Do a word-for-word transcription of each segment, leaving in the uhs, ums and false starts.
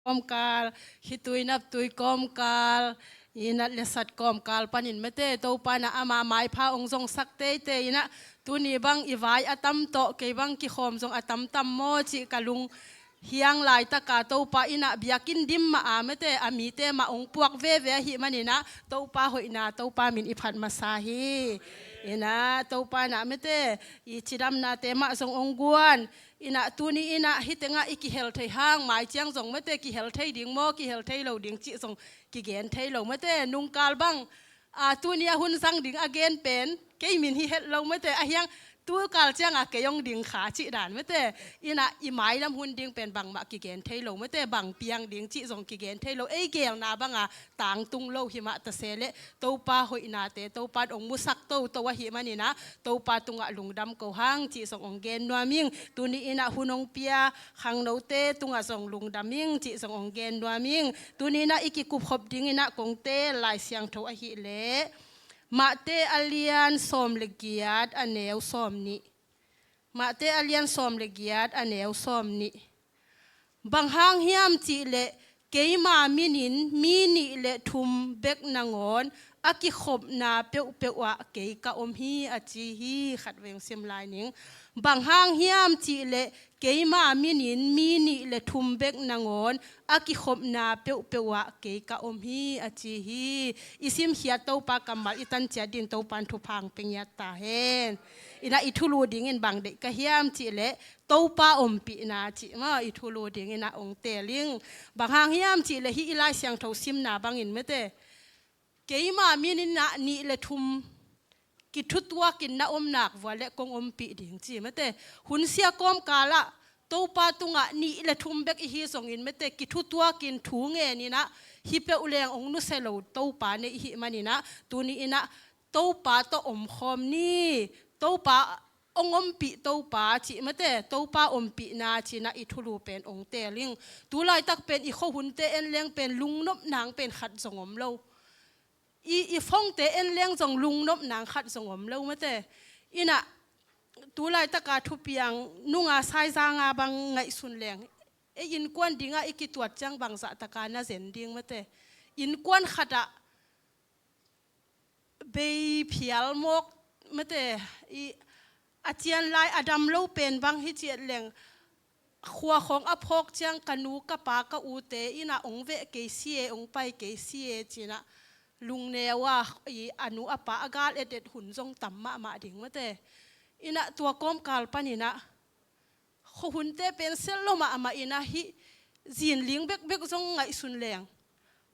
kawmkal, khitui naptui kawmkal, i nat le sat kawmkal panin mate, Topa in ah ama maipha hong zongsak teitei in ah, tuni bang i vai a tam tawh, kei bang kikhawm zong a tamtam maw cih ka lung hiang laitaka Topa in ah biakinn dim mah a mate, a mite mah hong puak veve ahih manin ah, Topa hoihna, Topa min i phat masa hi. In ah Topa in ah mate, i cidamnate mah zong hong guan. In ah tuni in ah hih tengah i kihel thei hang, mai ciang zong mate, kihel thei ding maw, kihel thei lo ding cih zong kigen thei lo mate, nungkal bang, a, tuni a hun zang ding a gen pen, kei min hi het lo mate, a hiang tukal cianga kei hong ding kha cih dan mate. In ah i mailam hun ding pen bangmah kigen thei lo mate, bang piang ding cih zong kigen thei lo, ei gelna banga tangtung lo hi mah ta se leh, Topa hoihnate, Topa in hong musak toto ahih manin ah, Topa tungah lungdam ko hang cih zong hong gen nuam ing. Tuni in ah hun hong pia khangnote tungah zong lungdam ing cih zong hong gen nuam ing. Tuni in ah i kikupkhop ding in ah kong teel Lai Siangtho ahih leh, Mate a lian sawm le giat, a neu sawm nih. Mate a lian sawm le giat, a neu sawm nih. Bang hang hiam cih leh, keima minin mi nih le thum bek nangawn a kikhopna peuhpeuh ah kei ka om hi, a ci hi. Khatvei hong sim lai ning. Bang hang hiam cih leh, keima minin mi nih le thum bek nangawn a kikhopna peuhpeuh ah kei ka om hi, a ci hi. I simkhiat Topa kammal i tan ciat dingin Topa in thupha hong pia ngiat ta hen. In ah i thulu dingin bang deih ka hiam cih leh, Topa ompihna cih maw, i thulu dingin ah hong teel ing. Bang hang hiam cih leh, hih i Lai Siangtho simna bangin mate, keima minin ah nih le thum kithutuakin na om nak vua leh kong ompih ding ci mate. Hun sia kawmkal ah Topa tungah nih le thum bek i hi zongin mate, kithutuakin thu ngenin ah, hih peuh leng hong nusia lo Topa nei i hih manin ah, tuni in ah Topa tawh omkhawm ni, Topa hong ompih Topa cih mate, Topa ompihna ci-in ah i thulu pen hong teel ing. Tu laitak pen i khuahunte en leng pen lungnop nang pen khat zong om lo. I, i phone'te en leng zong lungnop nang khat zong om lo mate. In ah tu laitaka thupiang nunga saizanga bang ngaihsun leng, ei innkuan dingah i kituat ciang bangzah taka na zen ding mate. Innkuan khatah bei phial mawk mate, i a cian lai a dam lo pen bang hi ciat leng, khua khawng a phawk ciang ka nu ka pa ka ute in ah hong veh kei si e, hong pai kei si e ci-in ah lungneu a, i a nu a pa a gal etet hun zong tam mahmah ding mate. In ah tua kawmkal panin ah khuahunte pen sel lo mahmah in ah, hih zinling bekbek zong ngaihsun leng,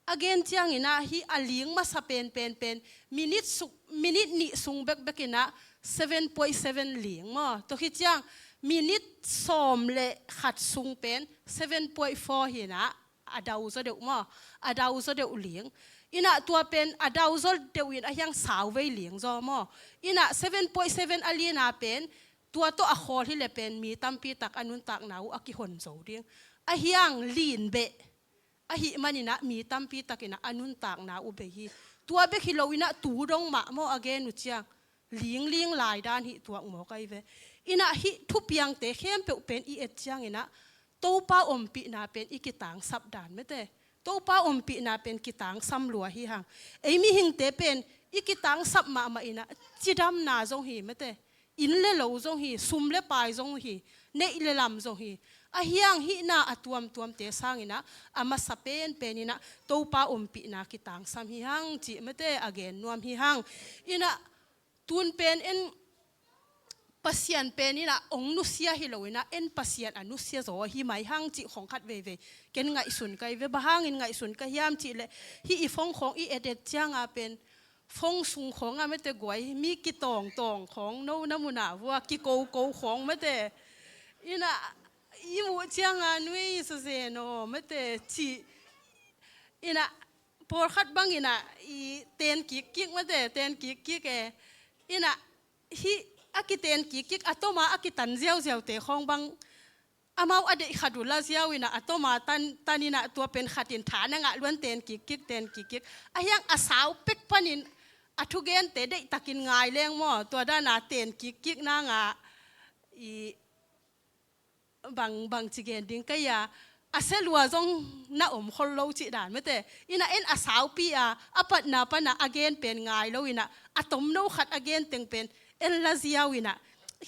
a gen ciangin ah hih a ling masa penpen pen minit suk, minit nih sung bekbek in ah seven point seven ling maw. Tua hi ciang minit sawm le khat sung pen seven point four hi-in ah a dau zaw deuh maw, a dau zaw deuh ling. In ah tua pen a dau zaw deuh in a hiang sauvei ling zaw maw. In ah seven point seven a lina pen, tua tawh a khawl hi leh pen mi tampi tak a nuntakna uh a kihon zo ding. A hiang lin beh ahih manin ah mi tampi takin ah a nuntakna uh bei hi. Tua bek hi lo in ah tu dong mah maw, a gen uh ciang lingling lai dan hi tuak mawk ahi ve. In ah hih thupiangte khempeuh pen i et ciangin ah Topa ompihna pen i kitangsap dan mate. Topa ompihna pen kitangsam lua hi hang. Ei mihingte pen i kitangsap mahmah in ah cidamna zong hi mate. Inn le lo zong hi, sum le pai zong hi, neih le lam zong hi. A hiang hihna a tuamtuamte sangin ah a masa penpen in ah Topa ompihna kitangsam hi hang cih mate, a gen nuam hi hang. In ah tun pen en Pasian pen in ah hong nusia hi lo in ah, en Pasian a nusia zaw hi mai hang cih khong khat veivei ken ngaihsun ka hi ve. Bang hangin ngaihsun ka hiam cih leh, hih i phone khong i etet cianga pen phone sung khong ah mate guai, mi kitawngtawng khong, no na mun ah vua kikoko khong mate. In ah i muh cianga nui sa zen aw mate cih. In ah pawlkhat bangin ah i ten kikkik mate, ten kikkik e. In ah hih a kiten kikkik, a toma a kitan ziauziaute khong bang, amau a deih khat uh la ziau in ah, a toma tan, tan in ah tua pen khatin tha na ngah luan, ten kikkik, ten kikkik. A hiang a sau pek panin a thugente deihtakin ngai leng maw, tua dana ten kikkik nanga i bang, bang ci gen ding ka hia, a sia lua zong na om khol lo cih dan mate. Ina en a saupi a, a patna pana a gen pen ngai lo ina, a tomno khat a gen teng pen en la ziau ina,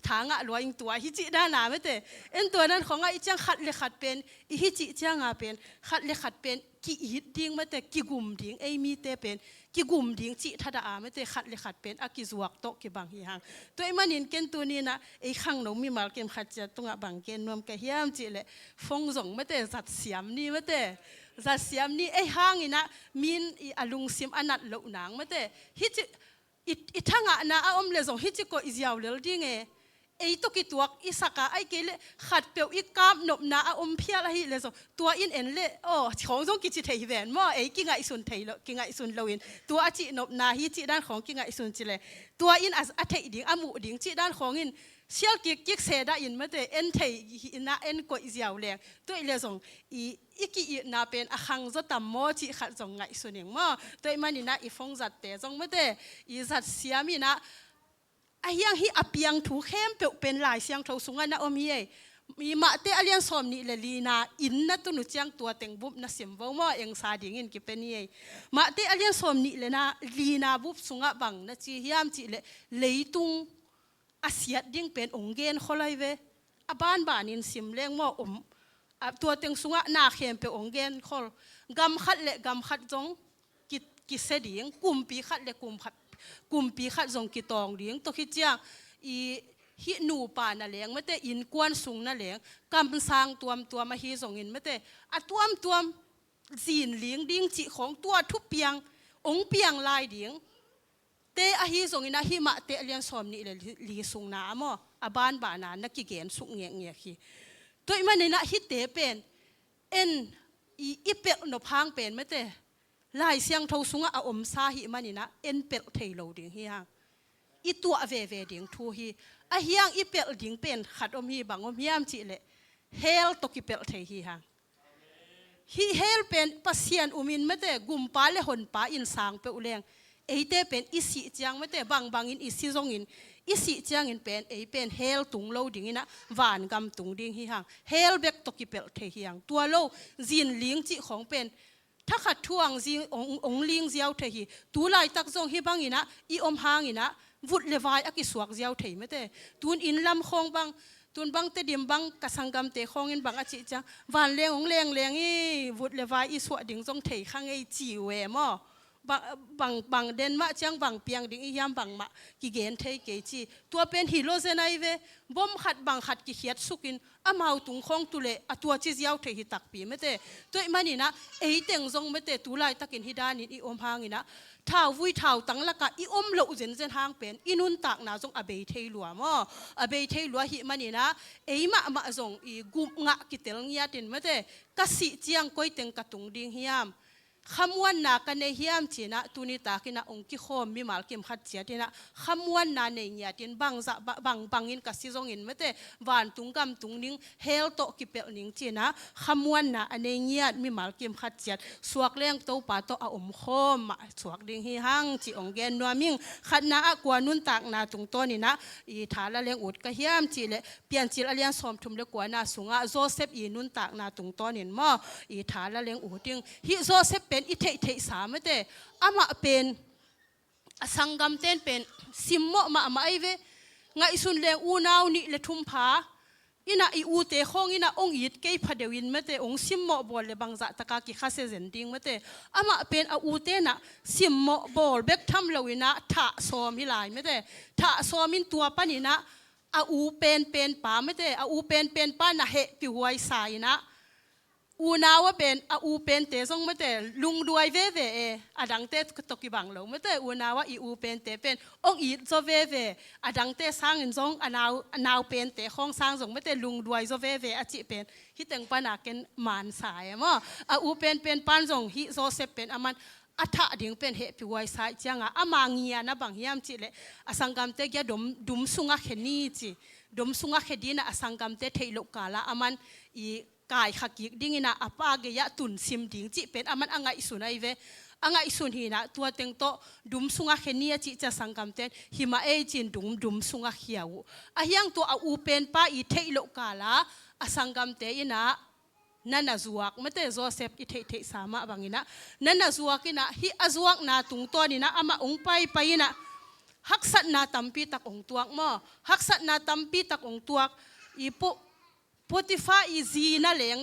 tha ngah lua ing tua hi cih dana mate. En tua dan khong a i ciang khat le khat pen, i hi cih cianga pen, khat le khat pen ki-it ding mate, kigum ding, ei mite pen kigum ding cih thada a mate, khat le khat pen a kizuak tawh kibang hi hang. Tua i manin ken tuni ina ei khangno mimal kim khat ciat tungah bang gen nuam ka hiam cih leh, phone zong mate, zat siam ni mate. Zat siam ni, ei hang ina min i a lungsim a nat loh nang mate. Hi cih i, i thangahna a om le zong hi cih koih ziau lel ding e. Ei tawh kituak i sak a, ai kei le khatpeuh i kap nopna a om phial ahi le zong, tua in en le, aw, khong zong kici thei hi ven maw, ei kingaihsun thei lo, kingaihsun lo in, tua a cih nopna hi cih dan khong kingaihsun ci le, tua in a, a theih ding, a muh ding cih dan khong in, sial kik kik se dah in mate, en thei hi ina en koih ziau leng, tua i le zong, i, i ki-itna pen a khang zaw tam maw cih khat zong ngaihsun ing maw. Tua i man ina i phone zatte zong mate, i zat siam ina, a hiang hi a piang thu khempeuh pen Lai Siangtho sungah na om hi ei. I Mate a lian sawm nih le lina in na tun uh ciang tua teng bup na sim vo maw, engsa dingin kipen hi ei. Mate a lian sawm nih le na, lina bup sungah bang na ci hiam cih leh, leitung a siat ding pen ong gen khol ai ve. A banbanin sim leng maw om. A, tua teng sungah na khempeuh ong gen khol. Gam khat le gam khat zong ki, kisia ding, kumpi khat le kum khat, kumpi khat zong kitawng ding. Tua khit ciang i hih nupa na leng mate, innkuan sung na leng, kamsang tuamtuam ahi zongin mate, a tuamtuam zin ling ding cih khong tua thupiang ong piang lai ding. Te ahi zongin a hih Mate a lian sawm nih le li, li sungna a maw, a banbana na kigen suk ngekngek hi. Tua i man ina hihte pen en i, i pelh nop hang pen mate, Lai Siangtho sungah a omsa hi man ina en pelh thei lo ding hi hang. I tuah veve ding thu hi. A hiang i pelh ding pen khat om hi, bang om hiam cih leh, hell tawh kipelh thei hi hang. Hih hell pen Pasian umin mate, gumpa le honpa in sang peuh leng, eite pen i sih ciang mate, bangbangin i si zongin, i sih ciangin pen ei pen hell tung lo ding ina, vangam tung ding hi hang. Hell bek tawh kipelh thei hi hang. Tua lo, zin ling cih khong pen thakhat thuang zing ong, ong ling ziau thei hi. Tu laitak zong hi bang ina i om hang ina, vut le vai a kisuak ziau thei mate. Tun inn lam khong bang, tun bang Tedim bang ka sanggamte khongin bang a cih ciang, vanleng ong lengleng i, vut le vai i suah ding zong thei kha ngei ci uh e maw. Bang, bang, bang den mah ciang bang piang ding i hiam bangmah kigen thei kei ci. Tua pen hi lo zen ai ve, bom khat bang khat kikhiat sukin, amau tung khong tu le a tua ci ziau thei hi takpi mate. Tua i man ina, ei teng zong mate, tu laitakin hi danin i om hang ina, thauvui thautang lakah i om loh zenzen hang pen i nuntakna zong a bei thei lua maw. A bei thei lua hi man ina, ei mahmah zong i gup ngah kitel ngiatin mate, ka sih ciang koi teng ka tung ding hiam, khamuanna ka nei hiam ci ina, tuni tak ina ong kikhawm mimal kim khat ciat ina, khamuanna nei ngiatin, bangzah ba, bang, bangin ka si zongin mate, vantung gam tung ning, hell tawh kipelh ning ci ina, khamuanna a nei ngiat mimal kim khat ciat suak leng Topa tawh a omkhawm mah suak ding hi hang ci ong gen nuam ing. Khatna ah kua nuntakna tungtawn ina i tha la leng ut ka hiam cih leh, Piancil a lian sawmthum le kuana sungah Joseph i nuntakna tungtawnin maw, i tha la leng ut ing. Hih Joseph pen i theihtheihsa mate, amah pen a sanggamten pen simmawh mahmah ai ve. Ngaihsun leng unau nih le thum pha ina, i ute khong ina ong it kei pha deuh in mate, ong simmawh bawl le bangzah taka kikhasia zen ding mate. Amah pen a ute na simmawh bawl bek tham lo ina thah sawm hi lai mate. Thah sawmin tua pan ina a u penpen pa mate, a u penpen pa na hehpihhuai sa ina, unau a pen a u pente zong mate, lungduai veve e, a dangte tawh kibang lo mate, unau a i u pente pen ong it zaw veve, a dangte sangin zong a nau, a nau pente khong sang zong mate, lungduai zaw veve a cih pen hih teng pana ken mansa e maw. A u penpen pan zong hih Joseph pen aman a thah ding pen hehpihhuai sa ih cianga, ama ngiana bang hiam cih leh, a sanggamte gia dum, dum sunga khe ni ci. Dum sunga khe dina a sanggamte theih loh kala aman i kaikha kik dingina a pa gei-ah tunsim ding cih pen aman a ngaihsun ai ve. A ngaihsun hina tua teng tawh dum sunga khe ni a cih cia sanggamten hi mah ei cin dum, dum sunga khia uh. A hiang tua a u penpa i theih loh kala a sanggamte ina na na zuak, mate, Joseph i theihtheihsa mah bangin ah, na na zuak in ah, hih a zuakna tungtawn in ah amah hong paipai in ah, haksatna tampi tak hong tuak maw. Haksatna tampi tak hong tuak. I Pu-, Potiphar i zi na leng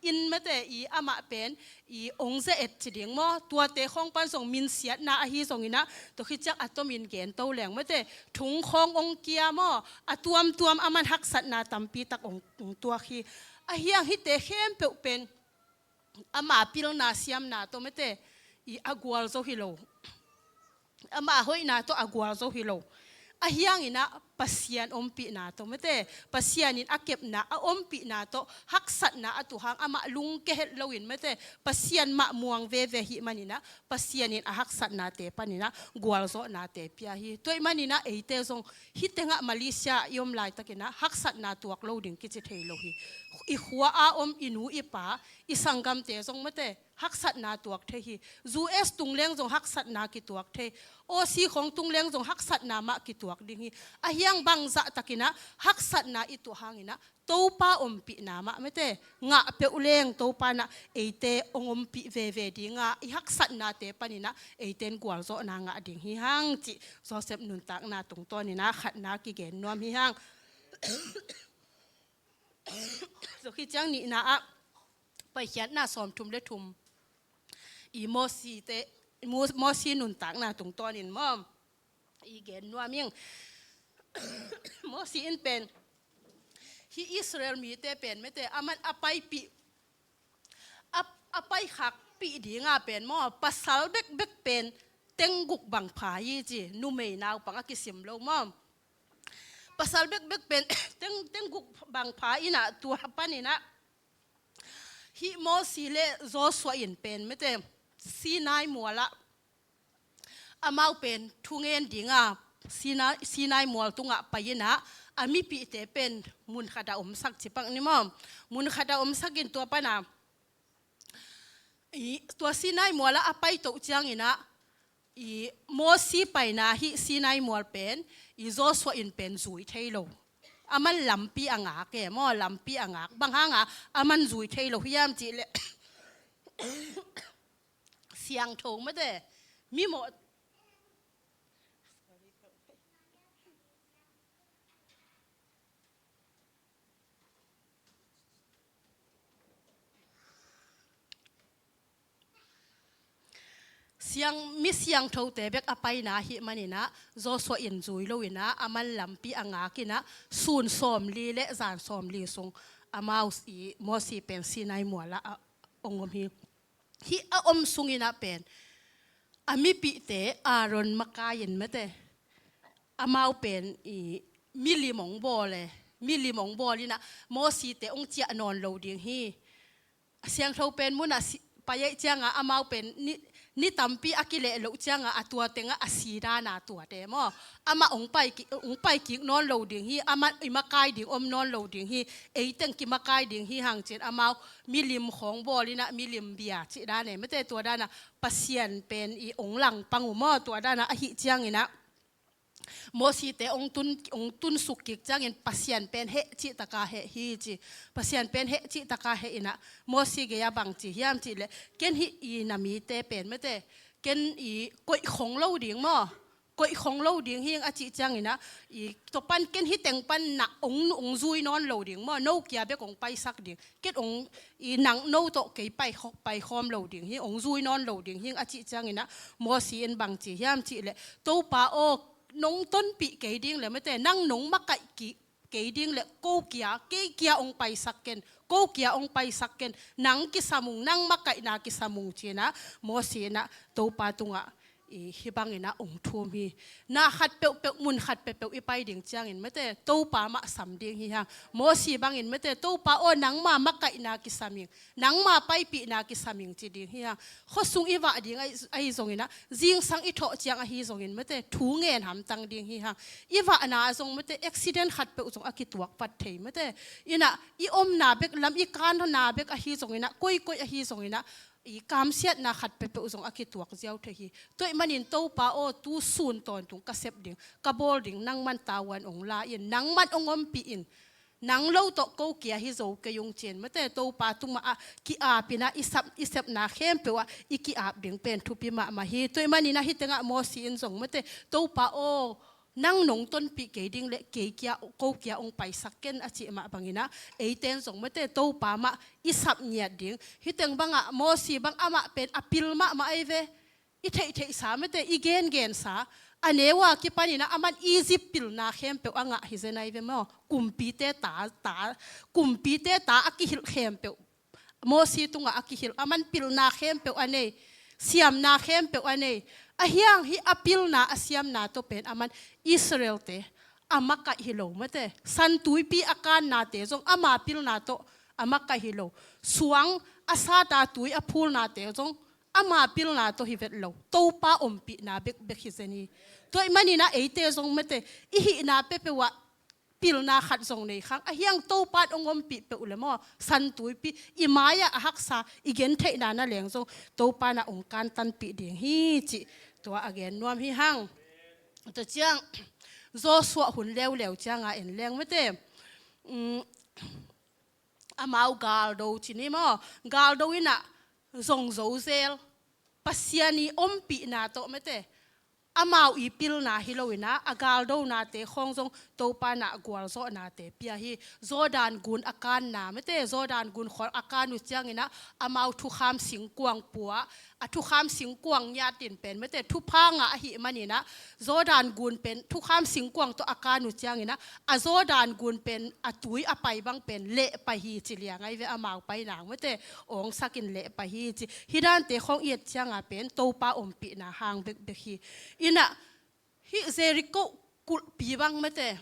in, mate, i amah pen i hong ze-et ci ding maw, tuate khawng pan zong minsiatna ahi zongin ah, tua khit ciang a tomin gen to leng, mate, thong khawng hong kia maw, a tuamtuam aman haksatna tampi tak hong, hong tuak hi. Ahi hang hihte khempeuh pen ama pilna siamna tawh, mate, i a gualzo hi lo. Ama hoihna tawh a gualzo hi lo. Ahi hangin ah Pasian ompihna tawh, mate, Pasian in a kepna, a ompihna tawh haksatna a tuah hang amah lungke het loin, mate, Pasian mah muang veve ahih manin ah, Pasian in a haksatnate panin ah gualzawhnate pia hi. Tua ahih manin ah eite zong hih tengah Malaysia i om laitakin ah haksatna tuak lo ding kici thei lo hi. I khua a om i nu i pa, i sanggamte zong, mate, haksatna tuak thei hi. U S tung leng zong haksatna kituak thei. Aussie khawng tung leng zong haksatna mah kituak ding hi. Ahi hang bangzah takin ah haksatna i tuah hangin ah Topa ompihna mah, mate, ngah peuh leng Topa in ah eite hong ompih veve ding a, i haksatnate panin ah eite in gualzawhna ngah ding hi hang cih Joseph nuntakna tungtawn in ah khatna kigen nuam hi hang. Tua khit ciang nihna ah Paikhiatna sawmthum le thum, i Mosite, Mo-, Mosi nuntakna tungtawn in maw, i gen nuam ing. Mosi in pen hih Israel mite pen, mate, aman a paipih, a, a paikhakpih ding a pen maw, pasal bekbek pen teng guk bang pha hi ci, numei naupang a kisim lo maw. Pasal bekbek pen teng, teng guk bang pha in ah, tua panin ah hih Mosi le Joshua in pen, mate, Sinai mual ah amau pen thungen ding a, Sinai, Sinai mual tungah pai in ah, a mipihte pen mun khat ah omsak ci pak ni maw. Mun khat ah omsak in, tua pan ah, i, tua Sinai mual ah a paito ciangin ah, i, Mosi paina hih Sinai mual pen, i, Joshua in pen zui thei lo. Aman lampi a ngak e maw, lampi a ngak. Bang hang a aman zui thei lo hiam cih leh, siangtho, mate, mimawh, siang, mi siangthote bek a paina ahih manin ah, Joshua in zui lo in ah, aman lampi a ngak in ah, sun sawmli le zan sawmli sung amau, i, Mosi pen Sinai mual ah a hong om hi. Hih a om sungin ah pen, a mipihte Aaron makai in, mate, amau pen, i, milim hong bawl e, milim hong bawl in ah Mosite hong ciah nawn lo ding hi. A siangtho pen mun ah si-, pai ahih ciang a amau pen ni, ni tampi a kileh loh ciang a, a tua teng ah a si dan a tuate maw. Amah hong pai ki-, hong pai kik nawn lo ding hi, amah i makai ding om nawn lo ding hi, ei teng kimakai ding hi hang ci-in amau milim khawng bawl in ah, milim bia cih dan e, mate, tua dan ah Pasian pen i hong langpang uh maw, tua dan ah ahih ciangin ah Mosite hong tun, hong tunsuk kik ciangin Pasian pen heh cih tak a heh hi ci. Pasian pen heh cih tak a heh in ah Mosi gei ah bang ci hiam cih leh, ken hih i na mite pen, mate, ken i koih khong lo ding maw. Koih khong lo ding hi ing a cih ciangin ah, i, tua pan ken hih teng pan na hong, hong zui nawn lo ding maw, no kia bek hong paisak ding. Ken hong, i, nang no tawh kei pai khaw-, pai khawm lo ding hi, hong zui nawn lo ding hi ing a cih ciangin ah, Mosi in bang ci hiam cih leh, Topa aw, nong tonpih kei ding leh, mate, nang nong makaih kik kei ding leh, ko kia, kei kia hong paisak ken, ko kia hong paisak ken, nang kisam ung, nang makaihna kisam ung ci-in ah, Mosi in ah Topa tungah, i, hih bangin ah hong thum hi. Na khat peuhpeuh, mun khat peuhpeuh i pai ding ciangin, mate, Topa mah sam ding hi hang. Mosi bangin, mate, Topa aw, nangma makaihna kisam ing, nangma paipihna kisam ing ci ding hi hang. Khuasung i vah ding ahi, ahi zongin ah, zingsang i thawh ciang ahi zongin, mate, thu ngen hamtang ding hi hang. I vahna zong, mate, accident khat peuh zong a kituak vat thei, mate. In ah, i omna bek lam, i kanna bek ahi zongin ah, koikoi ahi zongin ah, i kamsiatna khat peuhpeuh zong a kituak ziau thei hi. Tua ahih manin Topa aw, tu sun tawntung ka sep ding, ka bawl ding, nangman tavuan hong la in, nangman hong ompih in. Nang lo tawh ko kia hi zo kei ung ci-in mate, Topa tungah a ki-ap in ah i sap, i sepna khempeuh ah i ki-ap ding pen thupi mahmah hi. Tua ahih manin ah hih tengah Mosi in zong mate, Topa aw, nang nong tonpih kei ding leh kei kia, ko kia hong paisak ken a cih mah bangin ah, eite in zong mate Topa mah i sap ngiat ding. Hih teng bangah Mosi bang amah pen a pil mahmah ahi ve. I theihtheihsa mate, i gengensa. A neu a kipanin ah aman Egypt pilna khempeuh a ngah hi zen ahi ve maw. Kumpite ta, ta, kumpite ta a kihilh khempeuh, Mosi tungah a kihilh, aman pilna khempeuh a nei, siamna khempeuh a nei. Ahi hang hih a pilna a siamna tawh pen aman Israelte a makaih hi lo mate. San Tuipi a kannate zong ama pilna tawh a makaih hi lo. Suang a sat a tui a phulnate zong ama pilna tawh hi vet lo, Topa ompihna bekbek hi zen hi. Tua ahih manin ah eite zong mate, i hihna peuhpeuh ah pilna khat zong nei khang, ahi hang Topa in hong ompih peuh leh maw, San Tuipi i mai-ah a haksa, i gentheihna nangawn zong Topa in ah hong kantanpih ding hi cih tua a gen nuam hi hang. Tua ciang Joshua hun leuleu ciang a en leng mate, um, amau galdo ci ni maw, galdo in ah zong zo zel, Pasian i ompihna tawh mate, amau i pilna hi lo in ah, a galdonate khawng zong Topa in ah gualzawhnate pia hi. Jordan gun a kanna mate, Jordan gun khol a kan uh ciangin ah amau thukham singkuang pua, a thukham singkuang ngiatin pen mate, thupha ngah ahih manin ah, Jordan gun pen thukham singkuang tawh a kan uh ciangin ah, a Jordan gun pen a tui a pai bang pen lehpai hi ci liang ahi ve, amau pai nang mate, awngsakin lehpai hi ci. Hih dante khawng i et ciang a pen Topa ompihna hang bekbek hi. In ah hih Jericho kulhpi bang mate,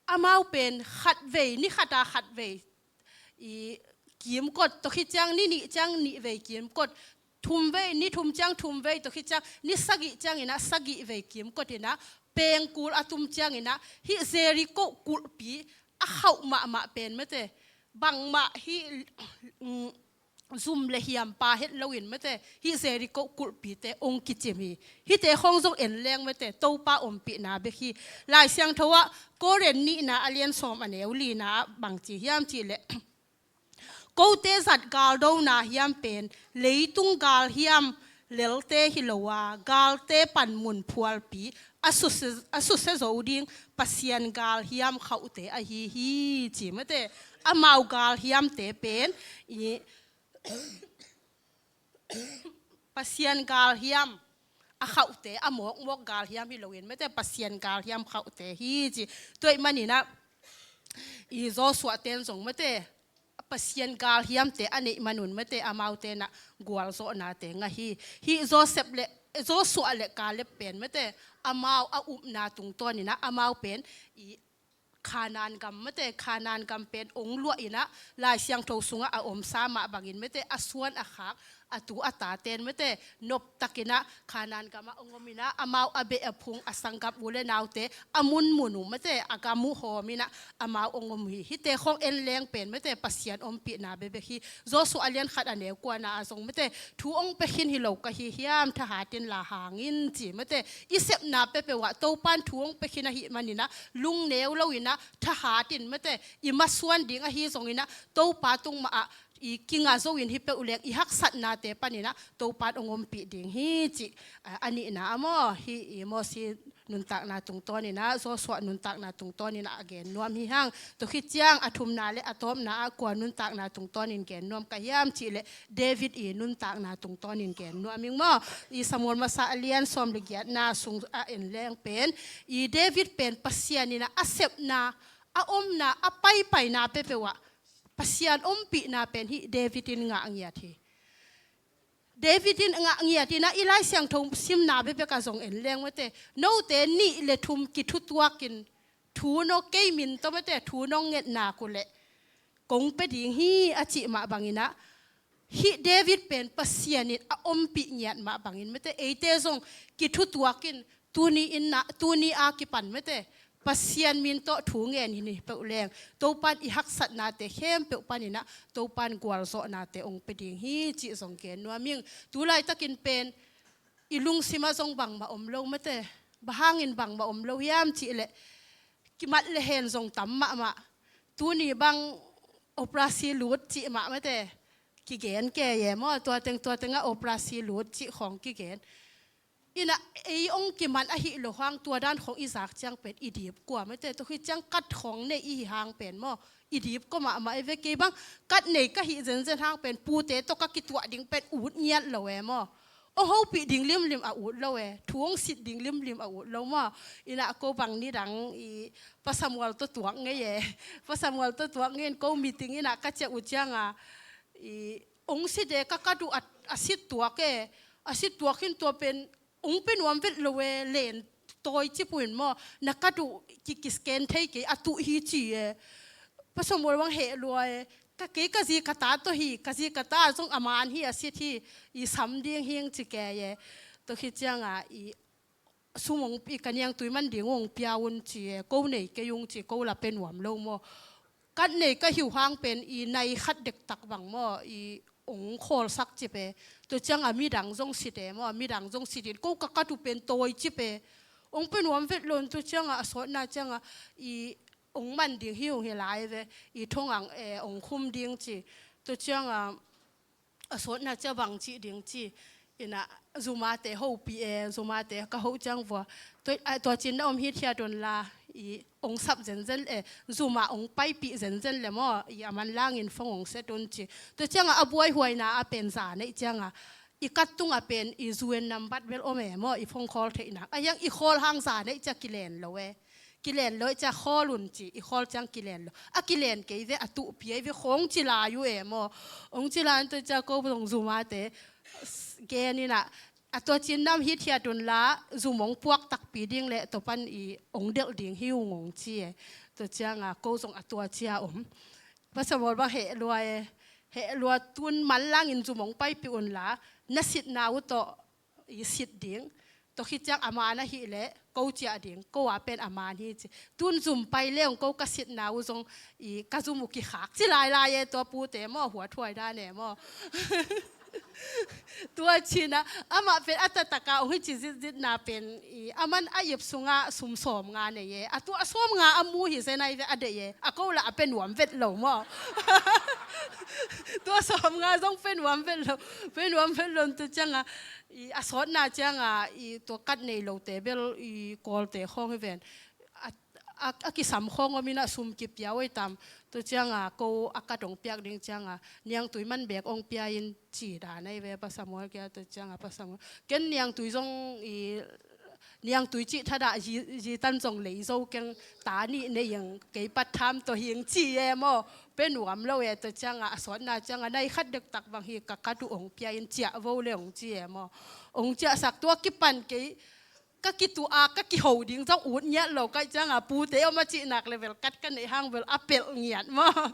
amau pen khatvei, ni khat a khatvei i kimkot, tua khit ciang ni nih ciang nihvei kimkot, thumvei, ni thum ciang thumvei, tua khit ciang ni sagih ciangin ah sagihvei kimkot in ah, pengkul a tum ciangin ah hih Jericho kulhpi a khauh mahmah pen mate, bangmah hih, um, zum le hiam pha het loin mate, hih Jericho kulhpite hong kicim hi. Hihte khawng zong en leng mate, Topa ompihna bek hi. Lai Siangtho ah Korin nihna a lian sawm a neu lina ah bang ci hiam cih leh, kote zat galdona hiam pen leitung galhiam lelte hi lo a, galte panmun phualpi a susia, a susia zo ding Pasian galhiam khauhte ahi hi ci mate. Amau galhiamte pen i Pasian galhiam a khauhte, a mawkmawk galhiam hi loin mate, Pasian galhiam khauhte hi ci. Tua ahih manin ah i Joshua ten zong mate, Pasian galhiamte a neih manun mate, amaute in ah gualzawhnate ngah hi. Hih Joseph le, Joshua le Caleb pen mate, amau a upna tungtawnin ah amau pen i Kanaan gam mate, Kanaan gam pen hong luah in ah, Lai Siangtho sungah a omsa mah bangin mate, a suan a khak, a tu a taten mate, noptakin ah Kanaan gamah hong om in ah, amau a beh a phung, a sanggam u le naute a munmun uh mate, a gam uh hawm in ah amau hong om hi. Hihte khawng en leng pen mate, Pasian ompihna bekbek hi. Joshua a lian khat a neu kuana ah zong mate, thu hong pia khin hi lo ka hi hiam, thahat inla hang in ci mate. I sepna peuhpeuh ah Topa in thu hong pia khin ahih manin ah, lungneu loin ah, thahat in mate, i masuan ding ahi zongin ah, Topa tung mah ah i kinga zo in hi peuh leng, i haksatnate panin ah Topa in hong ompih ding hi cih, a, a nihna ah maw, hih i Mosi nuntakna tungtawnin ah, Joshua nuntakna tungtawnin ah a gen nuam hi hang. Tua khit ciang a thumna le a tawpna ah kua nuntakna tungtawnin gen nuam ka hiam cih leh, David i nuntakna tungtawnin gen nuam ing maw. I Samuel masa a lian sawm le giatna sung a en leng pen, i David pen Pasian in ah a sepna, a omna, a paipaina peuhpeuh ah Pasian ompihna pen hih David in ngah ngiat hi. David in ngah ngiat in ah, i Lai Siangtho simna bekbek ah zong en leng mate, note nih le thum kithutuakin thu naw, kei min tawh mate, thu nong nget nak uh leh kong pia ding hi a cih mah bangin ah, hih David pen Pasian in a ompih ngiat mah bangin mate, eite zong kithutuakin, tuni in ah, tuni a kipan mate, Pasian min tawh thu ngen in hi peuh leng, Topa in i haksatnate khempeuh panin ah Topa in gualzawhnate hong pia ding hi cih zong gen nuam ing. Tu laitakin pen i lungsim ah zong bangmah om lo mate. Bang hangin bangmah om lo hiam cih leh, Mat le hen zong tam mahmah. Tuni bang operasi lut cih mah mate kigen ke ye maw, tua teng tua tengah operasi lut cih khawng kigen. Inah ei ong kiman ahi lo hang tua dan khawng i zak ciang pen i dip kua mate, tua hi ciang kat khawng nei i hi hang pen maw, i dip kua mahmah i ve. Kei bang kat nei ka hih zenzen hang pen pute tawh ka kituah ding pen ut ngiat lo e maw. Ong hopih ding limlim a ut lo e, thu ong sit ding limlim a ut lo maw. Inah ko bang nidang i Pa Samuel tawh tuak ngei e. Pa Samual tawh tuak ngei in ko meeting inah ka ciah uh cianga i ong sit e, ka kat uh a, a sit tuak e. A sit tuak in tua pen ong pe nuam vet lo e, len tawi cip uh in maw, na kat uh ki, kisken thei kei, a tuh hi ci e. Pa Samuel bang heh lua e, ka kei ka zi ka ta tawh hi, ka zi ka ta zong a man hi, a sit hi, i sam ding hing ci ke e. Tua hi cianga i sum ong, i ka niangtui man ding ong pia un ci e, ko nei kei ung ci, ko la pe nuam lo maw. Kat nei ka hi uh hang pen i nai khat dektak bang maw, i ong khawlsak cip e. Tua cianga midang zong sit e maw, midang zong sit in ko ka kat uh pen tawi cip e. Ong pe nuam vet lo in tua cianga a sawtna cianga i ong man ding hi ung hi lai ve, i thong ang e, ong khum ding ci. Tua cianga a sawtna cia bang cih ding ci. Inah Zumate hopih e, Zumate ka hoh ciang vua, tua, a, tua cin na om hithiat un la, i ong sap zenzen e, Zuma ong paipih zenzen le maw, i a manlangin phone ong set un ci. Tua cianga a buaihuaina a pen za neih cianga i kat tunga pen i U N nambat bel om e maw, i phone call theihna. A hiang i call hang za neih cia kilen lo e. Kilen lo e cia, khawl un ci, i khawl ciang kilen lo. A kilen kei ve, a tuh pia i ve, khawng ci lai uh e maw. Ong ci lai un tua cia ko zong Zumate gen inah, a tua cin nam hithiat un la, zum ong puak takpi ding le tua pan i ong delh ding hi ung ong ci e. Tua cianga ko zong a tua cia om. Pa Samuel bang heh lua e, heh lua, tun manlangin zum ong paipih un la, na sitna uh tawh i sit ding. Tua khit ciang a man ahih leh ko ciah ding, ko a pen a man hi ci. Tun zum pai le ong ko ka sitna uh zong i ka zum uh kikhak ci lailai e, tua pute maw, huathuai dan e maw. Tua cinah amah pen a taktakah ong hi ci zitzitna pen i a man a ip sungah sum sawmnga nei e, a tua a sawmnga a mu hi zen ai ve, a deih e, a ko lah a pe nuam vet lo maw. Tua sawmnga zong pe nuam vet lo, pe nuam vet lo. Tua cianga i a sawtna cianga i tua kat nei lote bel i kawlte khawng hi ven. A, a, a kisam khawng om inah sum kipia oi tam. Tua cianga ko a kat ong piak ding cianga niangtui man bek ong pia in ci dan ai ve Pa Samuel kia. Tua cianga Pa Samuel, ken niangtui zong i niangtui cih thadah zi, zi tan zong lei zo keng, ta nih nei ing, kei pat tham tawh hing ci e maw. Pe nuam lo e. Tua cianga a sawtna cianga nai khat dektak bang hi, ka kat uh ong pia in ciah vo le ong ci e maw. Ong ciahsak, tua kipan kei ka kituh a ka kiho ding zong ut ngiat lo. Kaih cianga pute om a cih nak le vel kat ka neih hang vel a pelh ngiat maw.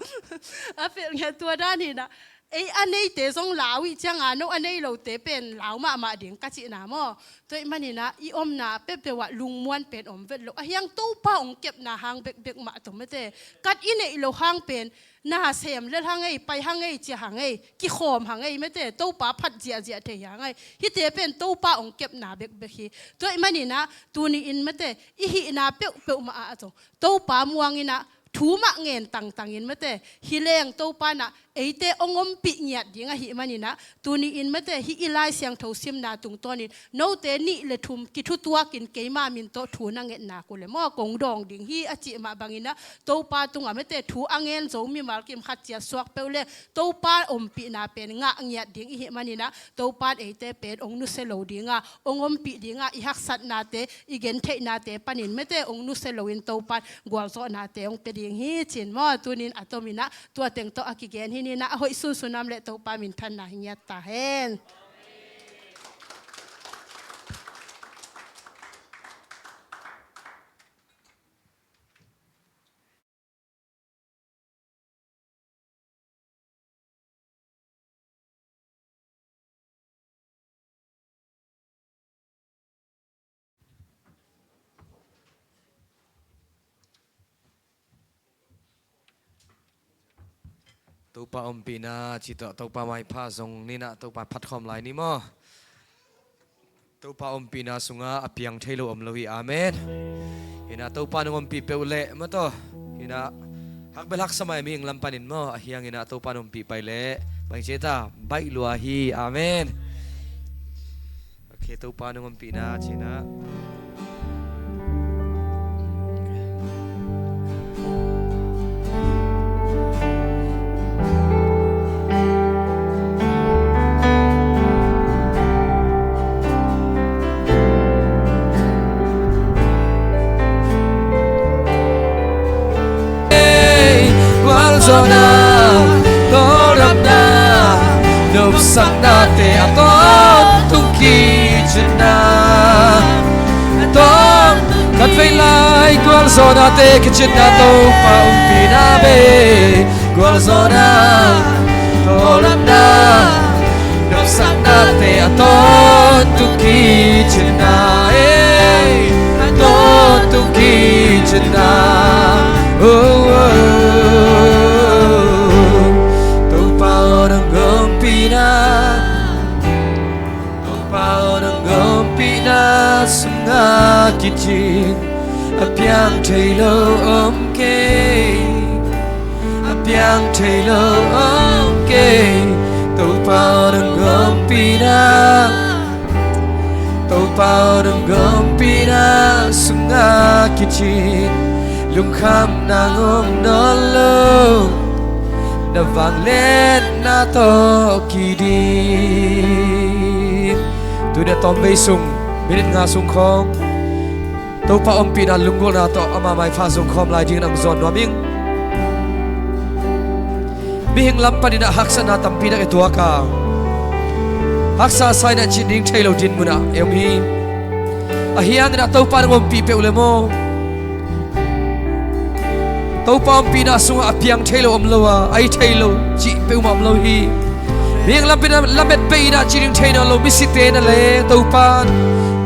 A pelh ngiat tua dan hinah. Ei a neite zong lau ih cianga no a nei lote pen lau mahmah ding ka cihna maw. Tua ih maninah i omna peuhpeuh ah lungmuan pen om vet lo. A hiang Topa ong kepna hang bekbek mah tawh mate. Kat i neih lo hang pen na sem lel hang ei, pai hang ei, cia hang ei, kikhawm hang ei mate. Topa phat ziahziah thei hang ei. Hihte pen Topa ong kepna bekbek hi. Tua ih maninah tuni in mate, i hihna peuhpeuh mah ah zong Topa muanginah thu mah ngen tangtangin mate, hi leng Topa nah eite ong ompih ngiat ding ahih maninah, tuni in mate, hih i Lai Siangtho simna tungtawnin note nih le thum kithutuakin keima min tawh thu na ngetnak uh le maw, kong dawng ding hi a cih mah banginah, Topa tungah mate thu a ngen zo mimal kim khat ciat suak peuh le Topa ompihna pen ngah ngiat ding ihih maninah, Topan eite pen ong nusia lo dinga, ong ompih dinga, i haksatnate, i gentheihnate panin mate ong nusia loin Topan gualzawhnate ong pia ding hi cin maw. Tunin a tominah tua teng tawh a kigen hi ninah, a hoih sunsun nam le Topa minthanna hi ngiat ta hen. Topa ompihna cih tawh Topa maipha zong ninah Topa phatkhawm lai ni maw. Topa ompihna sungah a piang thei lo om lo hi. Amen. Hi-in ah Topa nong ompih peuh leh maw taw. Hi-in ah hakbel haksa mai mihing lam panin maw, ahi hangin ah Topa nong ompih pai leh bang ci ta, baih lua hi. Amen. Ok, Topa nong ompihna ci-in ah gualzawhna, tawldamna, nopsaknate a tawntung kicinna. Tawn, khatvei lai gualzawhnate kicinna Topa ompihna bei. Gualzawhna, tawldamna, nopsaknate a tawntung kicinna, eh, a tawntung kicinna. Oh, oh, oh. Topa aw nong ompihna, Topa aw nong ompihna sungah kicin a piang thei lo om kei. A piang thei lo om kei. Topa aw nong ompihna, Topa aw nong ompihna sungah kicin lungkhamna hong om nawn lo, na vangliatna tawh kidim. Tuni a tawmvei sung, minit nga sung khawng Topa ompihna lunggulhna tawh ama maipha zong khawm lai dingin hong zawn nuam ing. Mihing lam panin ah haksatna tampi tak i tuak a, haksa sa-in ah cih ding thei lo din munah i om hi. Ahi hangin ah Topa nong ompih peuh leh maw, Topa ompihna sungah a piang thei lo om lo a, a hi thei lo cih peuhmah om lo hi. Mihing lam panin ah lamet bei in ah cih ding thei nawn lo, misite na leh Topa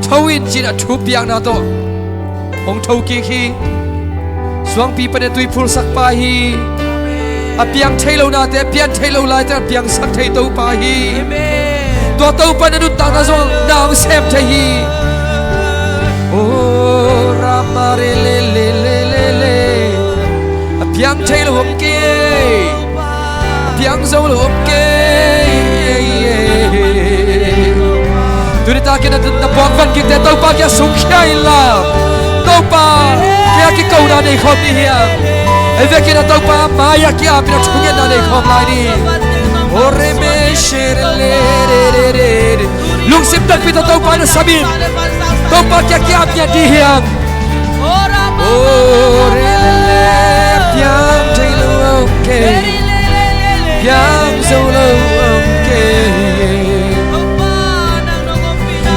tho in ci-in a thu piakna tawh hong tho kik hi. Suangpi panin a tui phulsak pa hi. A piang thei lo nate, a piang thei lo laite a piangsak thei Topa hi. Tua Topa na nuntakna zong na hong sem thei hi. Oh, Rama re le le le le le. A piang thei lo om kei. A piang zo lo om kei. Tuni takin na, na puak van kikte Topa kiang sungkhia inla, Topa kiang kikona nei khawm ni hiam? Ei vekin a Topa mai-ah ki-apin a thungetna nei khawm lai ni. Ore me shere le re re re re. Lungsim takpi tawh Topa na samin, Topa kiang ki-ap ngiat ni hiam? Ore le le, piang thei lo om kei. Piang zo lo om kei.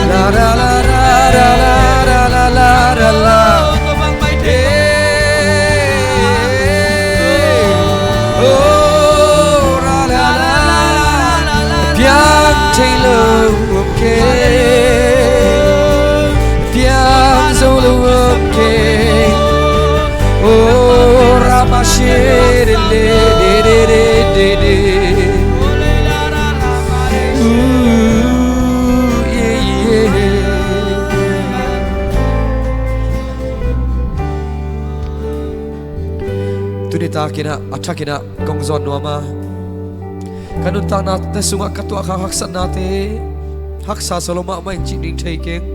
La la la la la la la la la la. Eh, oh, la la la la la. Piang thei lo om kei. Piang zo lo om kei. Oh, Rama shere le de de de de de. Ooh, yeah, yeah. Tuni takin ah, a thakin ah kong zawn nuam a, ka nuntaknate sungah ka tuahkhak haksatnate haksa sa lo mahmah ing cih ding thei keng.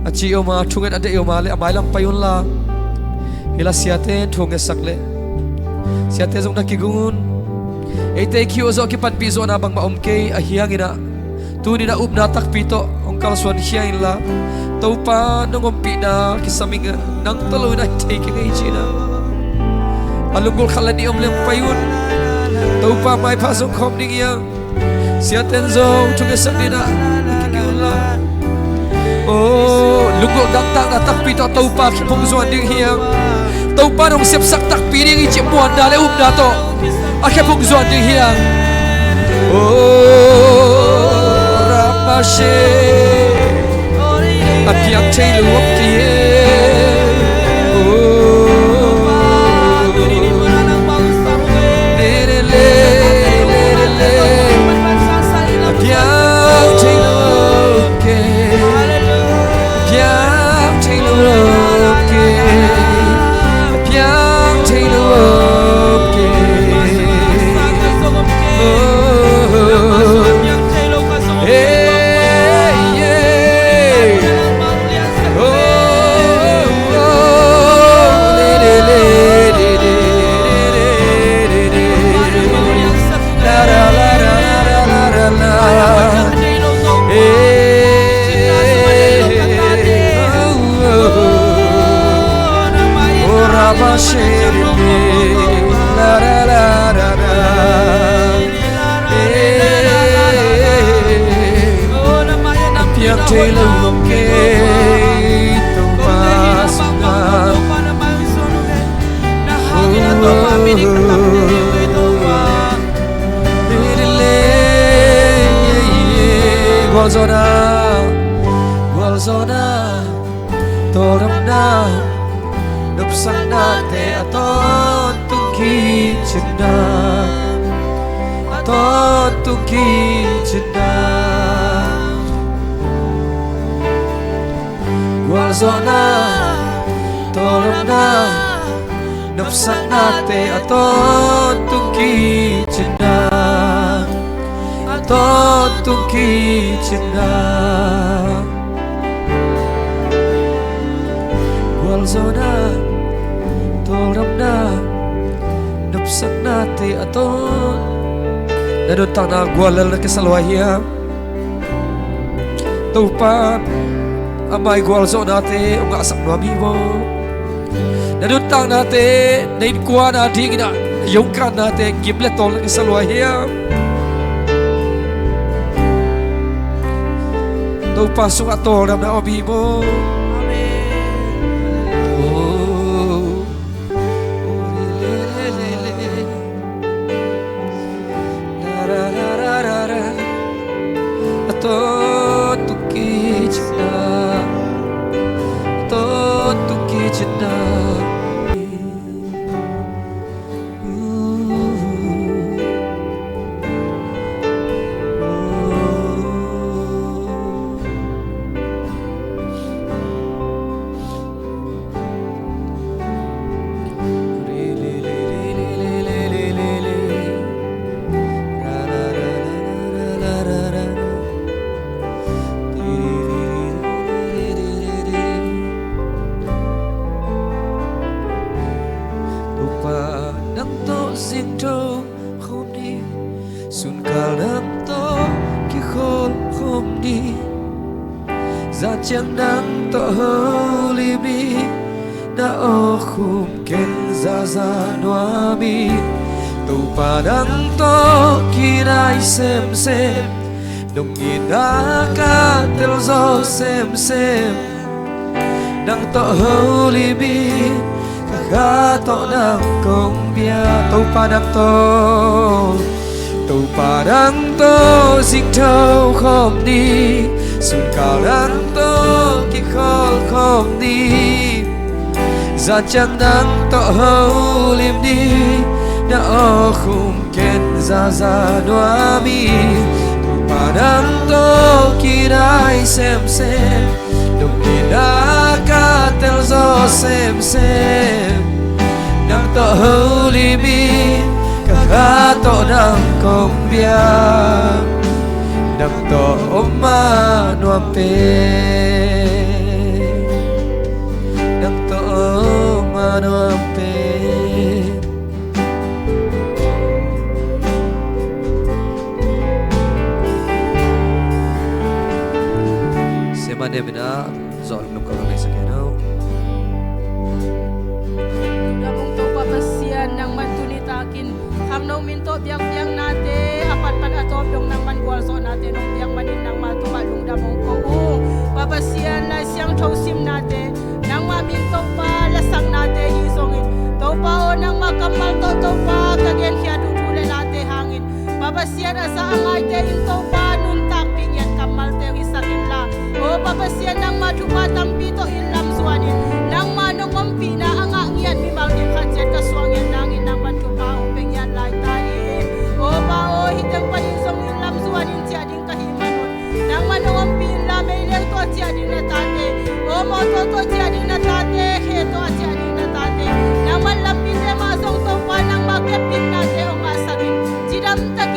A ci om a, thunget a deih om a leh a mailam pai unla, hi la siate in thu ngetsak leh siate zong na kigung un. Eite i kihuh zawh kipanpih zawhna bangmah om kei, ahi hangin ah tuni-in ah upna takpi tawh hong kalsuan khia inla, Topa nong ompihna kisam ing a, nang tawh lo-in ah hi thei keng ei ci-in ah. A lunggulh khat le nih om leh hong pai un. Topa maipha zong khawm ding hi a, siate in zong thungetsak dingin ah kiki unla. Oh, lunggulh dangtakna takpi tawh Topa khe phung zuan ding hi a, Topa nong sepsak takpi ding hi cih muanna le upna tawh a khe phung zuan ding hi a. Oh, Ramashe, a piang thei lo om kei e. Oh, le, le, le, le, le. A piang thei lo om kei. Piang thei lo Gualzawhna, gualzawhna, tawldamna, nopsaknate a tawntung kicin dan, a tawntung kicin dan. Gualzawhna, tawldamna, nopsaknate a tawntung kicin dan, a tawntung kicin dan. Gualzawhna, tawldamna, nopsaknate a tawn. Na nuntakna guallel na kisa lua hiam? Topa, amah i gualzawhnate hong ngahsak nuam hi maw? Na nuntaknate, na innkuan a dingin ah, na yongkannate gim le tawl na kisa lua hiam? Topa sungah tawldamna om hi maw? Amen. Oh. A tawntung kicin dan, a tawntung kicin dan. Topa nang tawh zingtho khawm ni, sunkal nang tawh kikhawl khawm ni. Zan ciang nang tawh holim hi, na aw khum ken zaza nuam hi. Topa nang tawh kinai semsem, nong itna ka telzaw semsem. Nang tawh holim hi, ka kha tawh nang kong bia. Topa nang tawh, Topa nang tawh zingtho khawm ni, sunkal nang tawh kikhawl khawm ni. Zan ciang nang tawh holim ni, na aw khum ken zaza nuam hi. Topa nang tawh kinai semsem, nong itna ka telzaw semsem. Nang tawh holim hi, ka kha tawh nang kong bia. Nang tawh om mah nuam pen, nang tawh om mah nuam pen. Siamah nem in ah zawh lungdam ka lei sak hen aw. Lungdam ung Topa Pasian, nangman tuni takin khangno min tawh biakpiaknate a patpat a tawp dong nangman gualzawhnate nong piak manin nangmah tungah lungdam ung ko ung. Pa Pasian, Lai Siangtho simnate nangmah min Topa lasaknate hi zongin, Topa aw, nangmah kammal tawh Topa ka genkhiat uh thu le late hangin, Pa Pasian, a za a ngaite in Topa nuntakpih ngiat kammalte uh hisak inla, aw Pa Pasian, nangmah thupha tampi tawh inn lam zuanin, nangmah nong ompihna a ngah ngiat mimal ding khat ciat ka suah ngiat nangin nangman thupha hong pia ngiat lai ta in. Aw Pa aw, hih teng panin zong inn lam zuanin ciah ding ka hih manun, nangman hong ompih inla, meileng tawh a ciah ding na tate, aw mawtaw tawh a ciah ding na tate, khe tawh a ciah ding na tate, nangman lampite mah zong Topa nangmah keppiknate hong ngahsak in, cidamtak